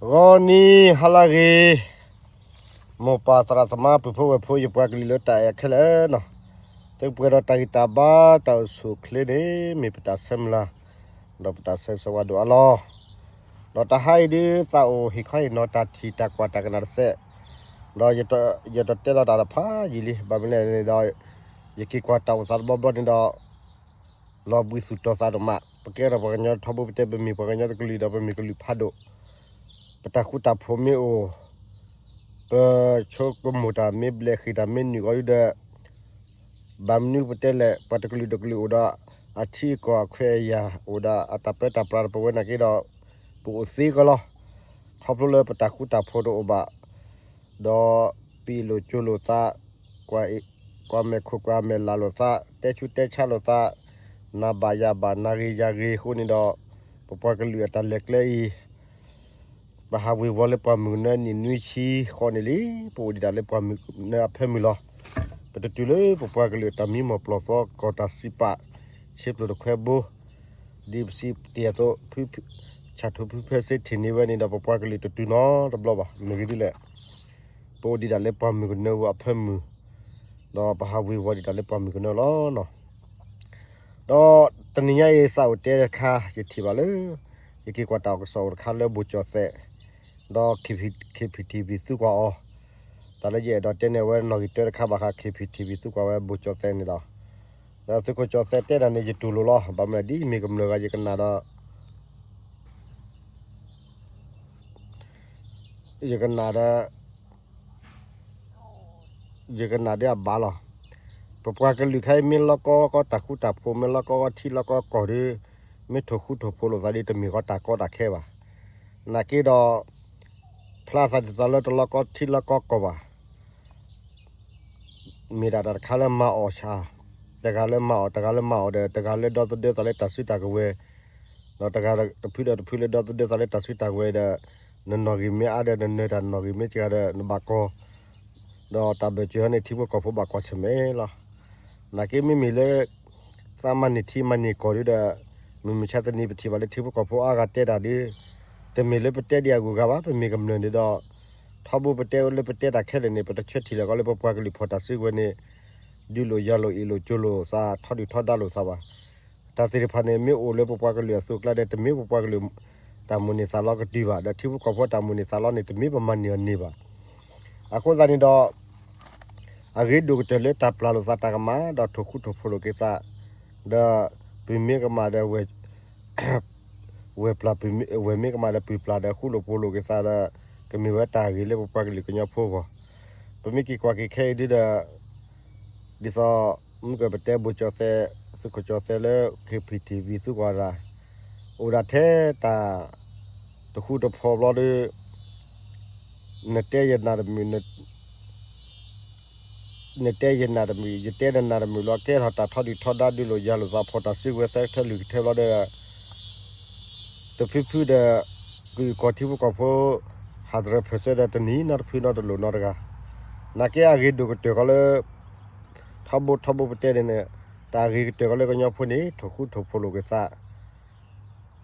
ဂီၤနံၤဟါလၢအဂ့ၤ, မိၢ်ပၢ်သရၣ်သမါ ပုၢ်ဖိဝဲၢ်ဖိ ယပှၤကလုာ်လၢတၢ်အဲၣ်ခဲလၢာ်နီၤ, သုကပှဲၤဒီးတၢ်ဂံၢ်တၢ်ဘါ တၢ်အိၣ်ဆူၣ်အိၣ်ချ့န့ၣ် မ့ၢ်ပတၢ်ဆၢမုၢ်လၢ် ဒီးပတၢ်ဆၢဂ့ၤဆၢဝါဒိၣ်အါလီၤ. ဒီးတဟါအံၤဒုး သးအိၣ်ဟ့ၣ်ခီဟ့ၣ်နီၤတၢ်ထံၣ်တၢ်ကွၢ်တၢ်ကနၣ်တစဲး, ဒီးယတတဲလီၤတၢ်တဖၣ်ယံာ်လံ, ဘၣ်မနုၤလဲၣ်န့ၣ်ဒီး ယက့ၤကွၢ်တၢ်အိၣ်သးတဘျီဘျီန့ၣ်ဒီး လီၤဘှံးသူၣ်တီၤသးဒိၣ်မး, ပကဲထီၣ်ပှၤကညီထီဘိပတဲ ပမ့ၢ်ပှၤကညီတကလုာ်ဒီး ပမ့ၢ်ကလုာ်ဖးဒိၣ်, ပတၢ်ဃူတၢ်ဖိးမ့ၢ်အိၣ်, ပဆိကမိၣ်တၢ်မ့ၢ်ဘျဲး ဃ့ၢ်တၢ်မ့ၢ်နုာ်အီၤဒုဒီး ဘၣ်မနုၤပတဲလဲၣ်, ပှၤတကလုာ်တကလုာ်အိၣ်ဒီး အထံအကီၢ်အခွဲးအယာ် အိၣ်ဒီးအတၢ်ပၢတၢ်ပြးဒီး ပဝဲနာ်က့ဒီး ပအိၣ်သ့ကီးလီၤ. ခီဖျိလၢပတၢ်ဃူတၢ်ဖိးတအိၣ်ဘၣ် ဒီးပအ့ၣ်လိာ်ကၠိလိာ်သး, ကွၢ်မဲာ်ခိၣ်ကွၢ်မဲာ်လၢ်လိာ်သး, တဲဆူးတဲဆါလိာ်သး, နၤဘၣ်ယၤဘၣ် နၤဂ့ၤယၤဂ့ၤအဃိန့ၣ်ဒီး ပပှၤကလုာ်အတၢ်လဲၤကျဲအံၤ ပဟးဝ့ၤဝီၤလၢပှၢ်မုၢ်ကနၢအနံၣ်နွံဆံဃီန့ၣ်လံ, ပအိၣ်ဒံးဒၣ်လၢပှၢ်မုၢ်ကနၢအဖၢမုၢ်လီၤ. ပတတုၤလၢပပှၤကလုာ်အတၢ်မံမီၢ်ပျီၢ်သီ ကီၢ်တၢ်စံးပာ် ဆ့ပျိၢ်တခွဲဘိ ဒ်ပစံးတ့ၢ်အသိး ဆၣ်ထူဖုဖဲစ့ထံၣ်န့ၢ်ဝဲန့ၣ်ဒီး ပပှၤကလုာ်တတုၤနီတဘျီဘၣ်. မ့ၢ်ဂ့ၢ်ဒ်လဲၣ်, ပအိၣ်ဒံးဒၣ်လၢပှၢ်မုၢ်ကနၢဝဲအဖၢမုၢ်, ဒီးပဟးဝ့ၤဝီၤဒံးဒၣ်လၢပှၢ်မုၢ်ကနၢလီၤ. ဒီးတနံၤညါအံၤ သးအိၣ်တဲတခါ ယထံၣ်ဘၣ်လၢ ယက့ၤကွၢ်တၢ်အိၣ်ကစီၣ်အိၣ်တခါလၢ ဘိၣ်ကၠီၣ်သဲး ဒီး KPTV သူကွၢ်အီၤ, တၢ်လၢယအဲၣ်ဒိးတဲန့ၣ် အဝဲနီၣ်ဂံၢ်တၢတခါဘၣ်ဃး KPTV သူကွၢ်ဝဲ ဘိၣ်ကၠီၣ်သဲးန့ၣ်လီၤ. ဒီးသုးခိၣ်ကၠီၣ်သဲးတဲတၢ်န့ၣ် ယတူၢ်လိာ်လီၤ. ဘၣ်မနုၤဒ်ယမ့ၢ်ကမျၢၢ်ဂၤ ယကနၣ်ဒီး ယကနၣ်ဒီး ယကနၣ်ဒီးအဘၣ်လီၤ. ပပှၤကလုာ်ခဲအံၤ မ့ၢ်လီၢ်ကီကီတၢ်ဃူတၢ်ဖိး, မ့ၢ်လီၢ်ကီကီထံလီၢ်ကီကီၢ်ဒီး မ့ၢ်ထိၣ်ဃူထိၣ်ဖိးလိာ်သးဒီး တမ့ၢ်ကီတၢ်ကီတၢ်ခဲဘၣ်. နာ်က့ဒီး ဖျါသးဒ်သိးလၢတလီၢ်ကီထံလီၢ်ကီကီၢ်ဘၣ်. မ့ၢ်ဒၣ်တၢ်တခါလၢမၤအီၣ်ဆၣ်, တဂၤလၢမၤအီၣ်, တဂၤလၢမၤအီၣ်ဒီး တဂၤလၢဒီသဒၢသးလၢတၢ်စုတၢ်ကဝဲၤ, ဒီးတဂၤတဖုဒီးတဖုလၢဒီသဒၢသးလၢတၢ်စုတၢ်ကဝဲၤဒီး နနီၣ်ဂံၢ်မ့ၢ်အါဒီး နနၢၤတၢ်နီၣ်ဂံၢ်မ့ၢ်စှၤဒီး နဘၣ်ကီ, ဒီးတၢ်ဘၢၣ်စၢၤဟီန့ၣ် ထံဖိကီၢ်ဖိဘၣ်ကွၢ်ဆၢၣ်မဲာ်လီၤ. နာ်က့မ့မ့ၢ်လၢ သးမၤန့ၢ်ထံမၤန့ၢ်ကီၢ်ဒုဒီး မုၢ်မဆါတနံၤပထံၣ်ဘၣ်လၢထံဖိကီၢ်ဖိအါဂၤတဲတၢ်ဒီး တမ့ၢ်လၢပတဲဒ်အဂုၤအဂၤဘၣ်, ပမ့ၢ်ကမျၢၢ်န့ၣ်ဒီး ထီဘိပတဲလၢပတဲတၢ်ခဲလၢာ်န့ၣ် ပတဆၢထံၣ်လၢၤကီးလၢပပှၤကလုာ်ဖီၣ်တၢ်စုကဝဲၤန့ၣ် ဒုးလိာ်ယၤလိာ်အ့ၣ်လိာ်ကၠိလိာ်သး ထီဒုၣ်ထီဒါလိာ်သးဘၣ်. တၢ်သ့ၣ်တဖၣ်န့ၣ် မ့ၢ်အိၣ်လၢပပှၤကလုာ်အသိးအကျါဒီး တမ့ၢ်ပပှၤကလုာ်တၢ်မိၣ်န့ၢ်သးလီကတုၤဘၣ်, ဒီးထံဖိကီၢ်ဖိတၢ်မိၣ်န့ၢ်သးလီန့ၣ် တမ့ၢ်ပမၤန့ၢ်အီၤန့ၢ်ဘၣ်. အဃိသတးန့ၣ်ဒီး အဂ့ၤဒိၣ်ကတၢၢ်လၢတၢ်ပျၢ်လိာ်သးတၢ်ကမၣ် ဒီးထိၣ်ဃူထိၣ်ဖိးလိာ်က့ၤသး, ဒီးပုၢ်မ့ၢ်ကမၣ်ဒီး ဝဲၢ်ပျၢ်, ဝဲၢ်မ့ၢ်ကမၣ်ဒီးပုၢ်ပျၢ်ဒီး ဃူလိာ်ဖိးလိာ်က့ၤသးဒီး ကမ့ၢ်ဝဲတၢ်ဂ့ၤလၢပပှၤကလုာ်ကညီဖိအဂီၢ်. ပမ့ၢ်က့ၤကွၢ်က့ၤခဲအံၤဒုဒီး ဒ်သိး မုၢ်ကပတဲဘိၣ်ကၠီၣ်သဲး, သုးခိၣ်ကၠီၣ်သဲးလၢ KPTV သုကွၢ်တၢ်, အိၣ်ဒၣ်ထဲတၢ်တဃူတဖိးဘျီဒီး နတဲယနၢ်တမုာ်, နတဲယနၢ်တမုာ်, ယတဲနနၢ်တမုာ်လီၤ. ကဲထီၣ်တၢ်ထီဒုၣ်ထီဒါဒုးလိာ်ယၤလိာ်သး ဖီၣ်တၢ်စုကဝဲၤသၢကထၢလွံၢ်ကထၢဘျီဒီး တဖုဖုဒီး ကုၢ်ကီၢ်ထံဖိကီၢ်ဖိ ဟးတရၢၢ်ဖၢၣ်စၢၤဒီး တနံၤနီတဖုနီတလိာ်နီတဂၤ. နာ်က့အဂ့ၤဒိၣ်ကတၢၢ်ကီးလၢ ထီဘိထီဘိပတဲန့ၣ်န့ၣ် တၢ်အဂ့ၤကတၢၢ်ကီးလၢကညီဖိန့ၣ် ထိၣ်ဃူထိၣ်ဖိးလိာ်က့ၤသး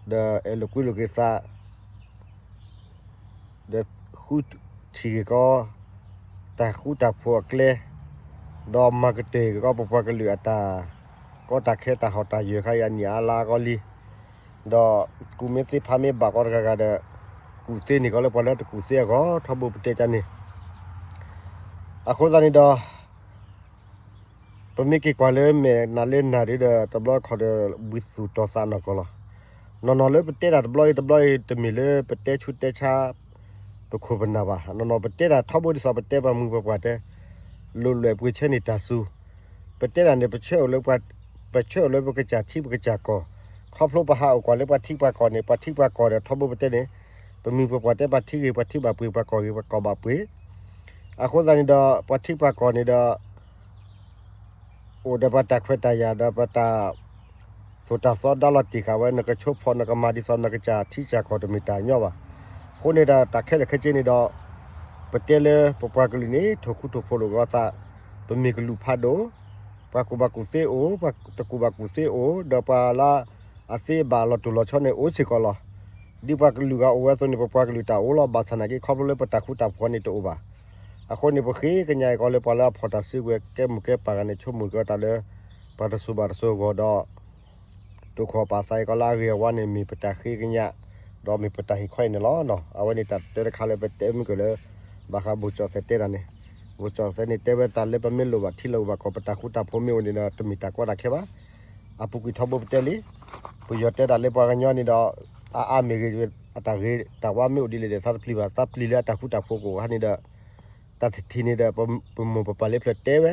ဒီးအဲၣ်လိာ်ကွံလိာ်က့ၤသး ဒီးဃုထံၣ်က့ၤကီး တၢ်ဃူတၢ်ဖိးအကျဲ, ဒီးမၤကတၢၢ်က့ၤကီး ပပှၤကလုာ်အတၢ်ကီတၢ်ခဲ တၢ်ဟီၣ်တၢ်ယၢၤခါအံၤ အနံၣ်အါလါအါကီးလံ. ဒီးကူၣ်မ့ၢ်သ့ဖးမ့ၢ်ဘၣ်ကီးတဂၤဂၤဒီး ကူၣ်သ့န့ၢ်ကီးလၢပှၤလၢတကူၣ်သ့အဂီၢ် ထီဘိပတဲကန့ၣ်. အဃိသတးန့ၣ်ဒီး ပမ့ၢ်က့ၤကွၢ်လၢမဲာ်နၤလၢနၤဒုဒီး တဘျီခီၣ်ဒီး ဘှံးသူၣ်တီၤသးနီၢ်ကီၢ်လီၤ. နီၢ်နီၢ်လၢပတဲတၢ်တဘျီအံၤတဘျီအံၤ တမ့ၢ်လၢပတဲဆူးတဲဆါ ပခိၣ်ပနၢ်ဘၣ်. နီၢ်နီၢ်ပတဲတၢ်ထီဘိဒ်သိးပတဲပှၤမုၢ်ပှၤပှၢ်တဲ လိာ်လွဲၢ်ပှ့ၤဆၢန့ၢ်တၢ်စူၤ. ပတဲတၢ်န့ၣ် ပဆၢအိၣ်လၢပှၤ, ပဆၢအိၣ်လၢပကစၢ်ထံပကစၢ်ကီၢ်, ခီဖျိပဟးအိၣ်ကွၢ်လၢပှၤထံပှၤကီၢ်န့ၣ် ပှၤထံပှၤကီၢ်ဒီးထီဘိပတဲန့ၣ် ပမုၢ်ပှၤပှၢ်တဲပှၤထံဂ့ၤပှၤထံဘၣ်ပှ့ၤ ပှၤကီၢ်ဂ့ၤပှၤကီၢ်ဘၣ်ပှ့ၤ. အဃိသတးန့ၣ်ဒီး ပှၤထံပှၤကီၢ်န့ၣ်ဒီး အိၣ်ဒီးပှၤတၢ်ခွဲးတၢ်ယာ်ဒီးပှၤတၢ် သိၣ်တၢ်သီဒါလီၤတ့ၢ်ဃာ်ဝဲ နကဆိဖီၣ်နကမၤဒ်သိးနကစၢ်ထံကစၢ်ကီၢ်တမ့ၢ်တၢ်ညီဘၣ်. အဃိန့ၣ်ဒီးတၢ်ခဲလၢာ်ခဲဆ့န့ၣ်ဒီး ပတဲလၢပပှၤကလုာ်န့ၣ် ထိၣ်ဃူထိၣ်ဖိးလိာ်က့ၤသး, ပမ့ၢ်ကလုာ်ဖးဒိၣ်, ပှၤကူၣ်ဘၣ်ကူၣ်သ့အိၣ်, ပှၤတကူၣ်ဘၣ်ကူၣ်သ့အိၣ်, ဒီးပှၤလၢအသ့ဘၣ်အလီၤတူၢ်လီၤဆီန့ၣ်အိၣ်စ့ၢ်ကီးလီၤ. ဒ်ပှၤကလုာ်ဂၤအိၣ်ဝဲအသိးန့ၣ် ပပှၤကလုာ်တၢ်အိၣ်လီၤ. ဘၣ်ဆၣ်နာ်က့ ခီဖျိလၢပတၢ်ဃူတၢ်ဖိးန့ၣ်တအိၣ်ဘၣ်. အဃိန့ၣ် ပဃ့ကညးအံၤကီးလၢပှၤလၢအဖီၣ်တၢ်စုကဝဲၤ ကဲမိၢ်ကဲပၢ်ဂၤန့ၣ် ဆိကမိၣ်က့ၤတၢ်လၢ ပှၤတစိၤဘၣ်တစိၤအဂီၢ်ဒီး တိာ်ခီၣ်ပာ်သးအံၤကီးလၢအဂ့ၤအဝါန့ၣ် မ့ၢ်ပတၢ်ဃ့ကညး ဒီးမ့ၢ်ပတၢ်ဟ့ၣ်ခီအံၤန့ၣ်လီၤ. အဝဲန့ၣ်တၢ်တဲတခါလၢပတဲမုၢ်ကၢၢ်လၢ ဘၣ်ဃးဘိၣ်ကၠီၣ်သဲးတဲတၢ်န့ၣ်, ဘိၣ်ကၠီၣ်သဲးန့ၣ် တဲဝဲတၢ်လၢပမ့ၢ်လိၣ်ဘၣ်ထံလီၢ်ဘၣ်ကီၢ် ပတၢ်ဃူတၢ်ဖိးမ့ၢ်အိၣ်န့ၣ်ဒီး တမ့ၢ်တၢ်ကီတၢ်ခဲဘၣ်. အပူၤကွံာ်ထီဘိပတဲလံ, ပယီၤတဲတၢ်လၢပှၤကညီန့ၣ်ဒီး အအါမ့ၢ်ဂ့ၤ အတၢ်ဂ့ၤတၢ်ဝါမ့ၢ်အိၣ်ဒ်လဲၣ်ဒီး သးတပျံၤဘၣ်, သးပျံၤလၢအတၢ်ဃူတၢ်ဖိးကအိၣ်ခါန့ၣ်ဒီး တၢ်တထံၣ်န့ၣ်ဒီး ပမိၢ်ပပၢ်လၢဖျၢၣ်တဲဝဲ,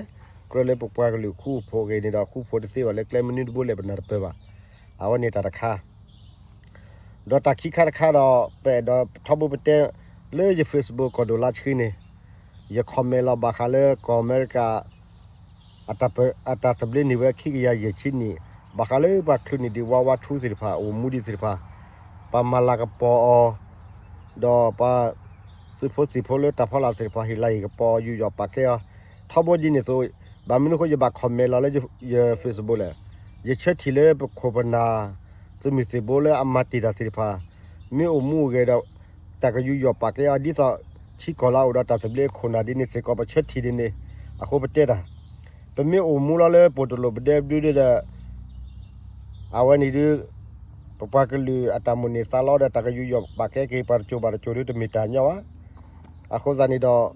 ကြၢးလၢပပှၤကလုာ်ဃူဖိးဂ့ၤန့ၣ်ဒီး ဃူဖိးတသ့ဘၣ်လၢကျဲမနုၤတဘိလဲၣ် ပနၢ်တပၢၢ်ဘၣ်. အဝဲန့ၣ်တၢ်တခါ ဒီးတၢ်ခံခါတခါဒီး ပအဲၣ်ဒိးထီဘိပတဲ လၢယ Facebook ကီၢ်ဒိၣ်လါဆှံန့ၣ် ယ comment လီၤဘၣ်ဃးလၢကီၢ်အမဲရကၤ အတၢ်သဘျ့န့ၢ်ဝဲခံကယၤယဲၢ်ဆံနံၣ်, ဘၣ်ဃးလၢပှၤချုးန့ၢ်ဒံးဝါဝါထူသ့ၣ်တဖၣ် အိၣ်မူဒံးသ့ၣ်တဖၣ်, ပှၤမၤလၤကပီၤအီၤ, ဒီးပှၤသုးဖိသံၣ်ဖိလၢတၢ်ဖီလာ်သ့ၣ်တဖၣ် ဟ့ၣ်လၤဟ့ၣ်ကပီၤ ယူးယီၣ်ပာ်ကဲအီၤ, ထီဘိဒ်န့ၣ်အသိး, ဘၣ်မနုၤအဃိယဘၣ် comment လီၤလၢယ Facebook လဲၣ်. ယဆၢထံၣ်လၢပခိၣ်ပနၢ် သုးမုၢ်သံၣ်ဘိလၢအမၤတ့ၢ်တၢ်သ့ၣ်တဖၣ် မ့ၢ်အိၣ်မူအိၣ်ဂဲၤဒီး တၢ်ကယူးယီၣ်ပာ်ကဲအီၤ ဒ်သိးထံကီၢ်လၢအအိၣ်ဒီးတၢ်သဘျ့ခိၣ်နၢ်ဒ်န့ၣ်စ့ၢ်ကီး ပဆၢထံၣ်ဒ်န့ၣ်, အဃိပတဲတၢ်, ပမ့ၢ်အိၣ်မူလီၤလၢပှိၢ်တလိၣ်ပဒဲဘဒုဒီး အဝဲန့ၣ်ဒုး ပပှၤကလုာ်အတၢ်မိၣ်န့ၢ်သးလီဒီး တၢ်ကယူးယီၣ်ပာ်ကဲက့ၤ ပှၤတစိၤဘၣ်တစိၤဒုး တမ့ၢ်တၢ်ညီဘၣ်. အဃိသတးန့ၣ်ဒီး ဒ်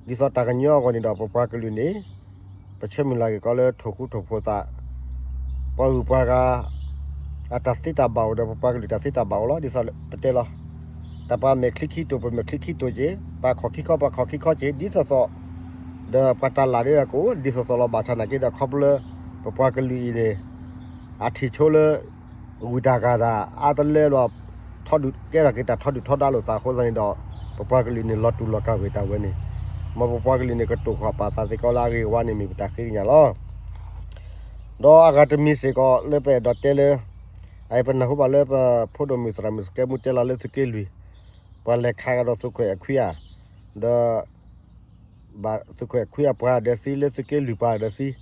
သိးတၢ်ကညီအဂီၢ်န့ၣ်ဒီး ပပှၤကလုာ်န့ၣ် ပဆၢမုၢ်လၢ်က့ၤကီးလၢထိၣ်ဃူထိၣ်ဖိးသး, ပှၤဂုၤပှၤဂၤ အတၢ်သ့တၢ်ဘၣ်အိၣ်ဒီး ပပှၤကလုာ်တၢ်သ့တၢ်ဘၣ်အိၣ်လီၤ. ဒ်သိးပတဲလီၤ, တၢ်ပှၤမဲာ်ချံခံတိာ် ပမဲာ်ချံခံတိာ်က့ၤ, ပှၤခီၣ်ခံခီ ပှၤခီၣ်ခံခီက့ၤ, ဒ်သိးသိး ဒီးပှၤတၢ်လၢ်ဒ်ကအိၣ်ဒ်သိးသိးလီၤ. ဘၣ်ဆၣ်နာ်က့ဒီး ခီဖျိလၢ ပပှၤကလုာ်အံၤန့ၣ် အထံၣ်ဆိလၢ ဂုၤတၢ်ဂၤတၢ် အါတလၢလီၤ ထီဒုၣ်ကဲထီၣ်က့ၤတၢ်ထီဒုၣ်ထီဒါလိာ်သးအဃိသတးန့ၣ်ဒီး ပပှၤကလုာ်န့ၣ် လီၤတူာ်လီၤကာ်ဝဲတၢ်ဝဲန့ၣ်, မ်ပပှၤကလုာ်န့ၣ် ကတိာ်ခီၣ်ပာ်သးသ့ၣ်ကီးလၢအဂ့ၤအဝါန့ၣ် မ့ၢ်ပတၢ်ဃ့ကညးလီၤ. ဒီးအဂၤတမံၤစ့ၢ်ကီးလၢပအဲၣ်ဒိးတဲလၢ အအံၤပနၢ်ဟူဘၣ်လၢပဖိဒိၣ်မုၣ်သရၣ်မုၣ်စကဲမူတဲလီၤလၢသုးက့လွံၢ်, ပှၤလဲၤခးကဒီးသုးခိၣ်အဲၣ်ခွံဧါ, ဒီး ဘၣ်သုးခိၣ်အဲၣ်ခွံအပှၤဒီးသံ လၢသုးက့လွံၢ်ပှၤဒီး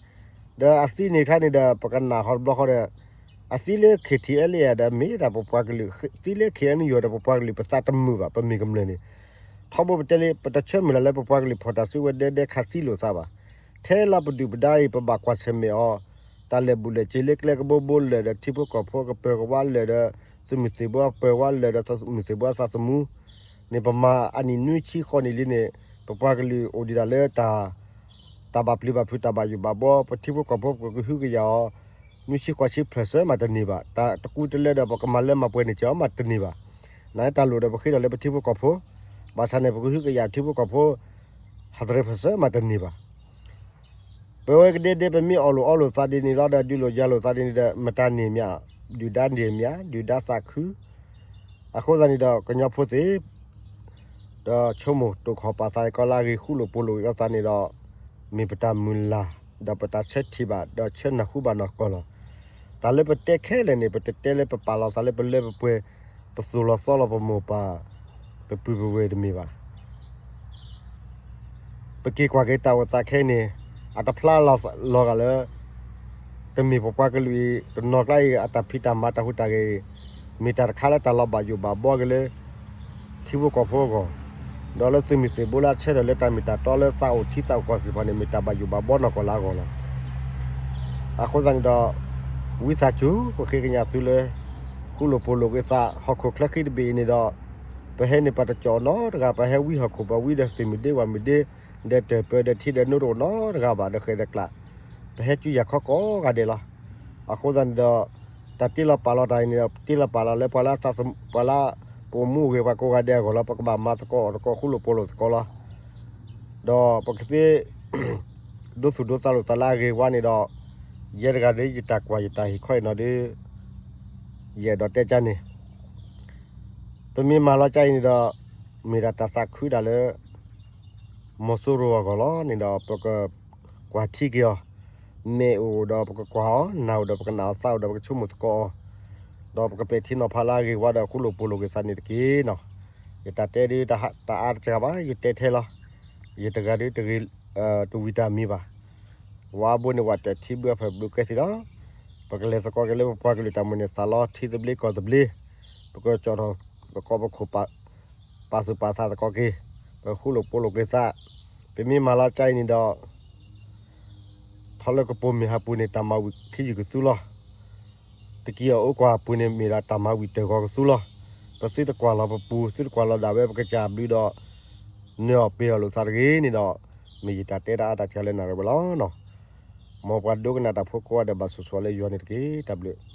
သံ, ဒီးအသံန့ၣ်ခါန့ၣ်ဒီး ပကနၣ်ဟီတဘျီဃီဒီး အသံလၢ ခ့ထံအဲလ့ၣ် ဒီးမ့ၢ်ဒၣ်ပပှၤကလုာ်, သံလၢ ခ့အဲနယူၣ် ဒီးပပှၤကလုာ် ပသးတမုာ်ဘၣ် ပမ့ၢ်ကမျၢၢ်န့ၣ်, ထီဘိပတဲလံ ပတဆၢမုၢ်လၢ်လၢပပှၤကလုာ်ဖီၣ်တၢ်စုကဝဲၤဒဲဒဲခးသံလိာ်သးဘၣ်. ထဲလၢပဒုၣ်ပဒါအံၤ ပဘၣ်ကွၢ်ဆၢၣ်မဲာ်အီၤ, တၢ်လဲၤဘူၣ်လဲၤစ့ၤလၢကျဲကဘိဘိလၢာ်ဒီး ထံဖိကီၢ်ဖိကပၢၤကဝါလၢာ်ဒီး သုးမုၢ်သံၣ်ဘိပၢၤဝါလၢာ်ဒီး သုးမုၢ်သံၣ်ဘိအသးသမူ န့ၣ် ပမၤအနံၣ်နွံဆံဃီနံၣ်လံန့ၣ် ပပှၤကလုာ်အိၣ်ဒံးဒၣ်လၢတၢ် တၢ်ဘၣ်ပျံၤဘၣ်ဖုး တၢ်ဘၣ်ယိၣ်ဘၣ်ဘှီ ပထံဖိကီၢ်ဖိပကဟုကယာ်အီၤ နွံဆံဃီဆံဖျၢၣ်စၢၤမးတန့ၢ်ဘၣ်. တၢ်တကူတလဲဒီး ပကမၤလၢမၤပှဲၤန့ၣ် ကမးတန့ၢ်ဘၣ်. နတၢ်လိၣ်ဒီး ပဃ့ထီၣ်လၢပထံဖိကီၢ်ဖိ, ဘၣ်ဆၣ်န့ၣ် ပကဟုကယာ်ထံဖိကီၢ်ဖိ ဟးသရၢဖၢၣ်စၢၤမးတန့ၢ်ဘၣ်. ပဝဲကဒဲဒဲ ပမ့ၢ်အီၣ်လိာ်အီလိာ်သးဒ်န့ၣ်လီၤဒီး ဒုးလိာ်ယၤလိာ်သးဒ်န့ၣ်ဒီး မတၤန့ၢ်မး, ဒုၣ်ဒါန့ၢ်မး, ဒုၣ်ဒါသးခု, အဃိသတးန့ၣ်ဒီး ကညီဖိသ့ၣ် ဒီးဆိကမိၣ်တိာ်ခီၣ်ပာ်သးကီးလၢအဂ့ၤ ဃူလိာ်ဖိးလိာ်က့ၤအသးန့ၣ်ဒီး မ့ၢ်ပတၢ်မုၢ်လၢ် ဒီးပတၢ်ဆၢထံၣ်ဘၣ် ဒီးဆၢနၢ်ဟူဘၣ်နီၢ်ကီၢ်လီၤ. တၢ်လၢပတဲခဲလၢာ်န့ၣ် ပတတဲလၢပပာ်လီၤသးလၢပလၢပပှဲၤ ပသိၣ်လီၤသီလီၤပမိၢ်ပၢ် ပပုၢ်ပဝဲၢ်တမ့ၢ်ဘၣ်. ပက့ၤကွၢ်က့ၤတၢ်အိၣ်သးခဲအံၤန့ၣ် အတဖျါလီၤဂာ်လၢ တမ့ၢ်ပပှၤကလုာ်အံၤ တနီၤကျါအံၤ အတၢ်ဖံးတၢ်မၤတၢ်ဟူးတၢ်ဂဲၤအံၤ မ့ၢ်တၢ်တခါလၢတၢ်လီၤဘၣ်ယိၣ်ဘၣ်ဘှီက့ၤလၢ ထံဖိကီၢ်ဖိအဂီၢ်, ဒီးလၢသုးမုၢ်သံၣ်ဘိလၢအဆၢထၢၣ်လၢတၢ်မ့ၢ်တၢ်တီလၢသးအိၣ်ထံသးအိၣ်ကီၢ်သ့ၣ်တဖၣ်န့ၣ် မ့ၢ်တၢ်ဘၣ်ယိၣ်ဘၣ်ဘှီနီၢ်ကီၢ်လၢအဂီၢ်လီၤ. အဃိသတးန့ၣ်ဒီး ဝံသးစူၤ ပဃ့ကညးသုလၢ ဃူလိာ်ဖိးလိာ်က့ၤသး ဟီၣ်ခိၣ်ချၢဃံတဘ့ၣ်အံၤန့ၣ်ဒီး ပဟဲန့ၣ်ပှၤတကၠီၣ်နီတဂၤ ပဟဲဝံဟီၣ်ခိၣ် ပဝံဒီးသ့ၣ်မုၢ်ဒ့ဝၣ်မုၢ်ဒ့ ဒီးတၢၢ်ပၢၤဒီးထံဒီးနိတအိၣ်နီတဂၤဘၣ် ဒီးဃဲၤဒီးကျး ပဟဲစုယၤခီကိးဂၤဒဲးလီၤ. အဃိသတးန့ၣ်ဒီး တၢ်တ့လီၤပာ်လီၤတၢ်အံၤန့ၣ်ဒီး တ့လီၤပာ်လီၤလၢပှၤလၢ ပှၤလၢပအိၣ်မူအိၣ်ဂဲၤပှၤကိးဂၤဒဲးအဂီၢ်လီၤ. ပကဘၣ်မၤသကိးအီၣ်သကိးဃူလိာ်ဖိးလိာ်သကိးလီၤ. ဒီးပကသ့ ဒိသူၣ်ဒိသးလိာ်သးလၢအဂ့ၤဝါန့ၣ်ဒီး ယဲတဂၤဒီး ယတၢ်ကွၢ်ယတၢ်ဟ့ၣ်ခီအံၤနီၤဒီး ယအဲၣ်ဒိးတဲကါန့ၣ် ပမ့ၢ်မၤလီၤကါအံၤန့ၣ်ဒီး မ့ၢ်ဒၣ်တၢ်သးခုဒၣ်လၢ မီၤစိရိၤအဂီၢ်လီၤန့ၣ်ဒီး ပကကွၢ်ထံက့ၤအီၤ, မဲာ်အိၣ်ဒီးပကကွၢ်အီၤ, နၢ်အိၣ်ဒီးပကနၣ်အီၤ, သးအိၣ်ဒီးပကဆိကမိၣ်သကိးအီၤ, ဒီးပကပဲာ်ထံနီၤဖးလၢအဂ့ၤဝါဒီးဃူလိာ်ဖိးလိာ်က့ၤသးန့ၣ်တက့ၢ်နီၤ. ယတၢ်တဲဒုးတအါတစှၤဘၣ်, ယတဲထဲလီၤ. ယတဂၤဒုးတဂ့ၤ တဝံၤတၢ်မံၤဘၣ်. ဝါဘိန့ၣ်ဝဲတၢ်ထံဘုအဖၢၣ်ဘုကဲသ့ၣ်ဒီး ပကလဲၤသကိးက့ၤလၢပပှၤကလုာ်တၢ်မုၢ်န့ၣ် သးလီထံသဘျ့ကီၢ်သဘျ့, ပကကၠီၣ်ထီၣ် ပကီၢ်ပခိၣ် ပာ်သူၣ်ပာ်သးသကိးက့ၤ, ပဃူလိာ်ဖိးလိာ်က့ၤသး, ပမ့ၢ်မၤလီၤကၢ်အံၤန့ၣ်ဒီး ထီလၢကပိာ်မုၣ်ဟးပူၤန့ၣ် တၢ်မၤဝံၤခံယုၢ်ကသူလီၤ. တကံၢ်အအိၣ်ကွၢ်ပူၤန့ၣ် မ့ၢ်ဒၣ်တၢ်မၤဝံၤတၢၢ်ဂီၤကသူလီၤ. ပသုတကွၢ်လီၤပပူၤ, သုတကွၢ်လီၤဒၣ်ဝဲပကစၢ်ဘျုးဒီး နၢၤအီၣ်ပ့ၤအီၣ်လိာ်သးတဂ့ၤန့ၣ်ဒီး မ့ၢ်ယတၢ်တဲတၢ်အါတၢ်စှၤလၢနၣ်ရံၣ်ဝဲလီၤနီၤ. မ်ပှၤဒိကနၣ်တၢ်ဖိကိးဂၤဒဲး ဘၣ်ဆိၣ်ဂ့ၤလၢယွၤန့ၣ်တက့ၢ်. တၢ်ဘျုး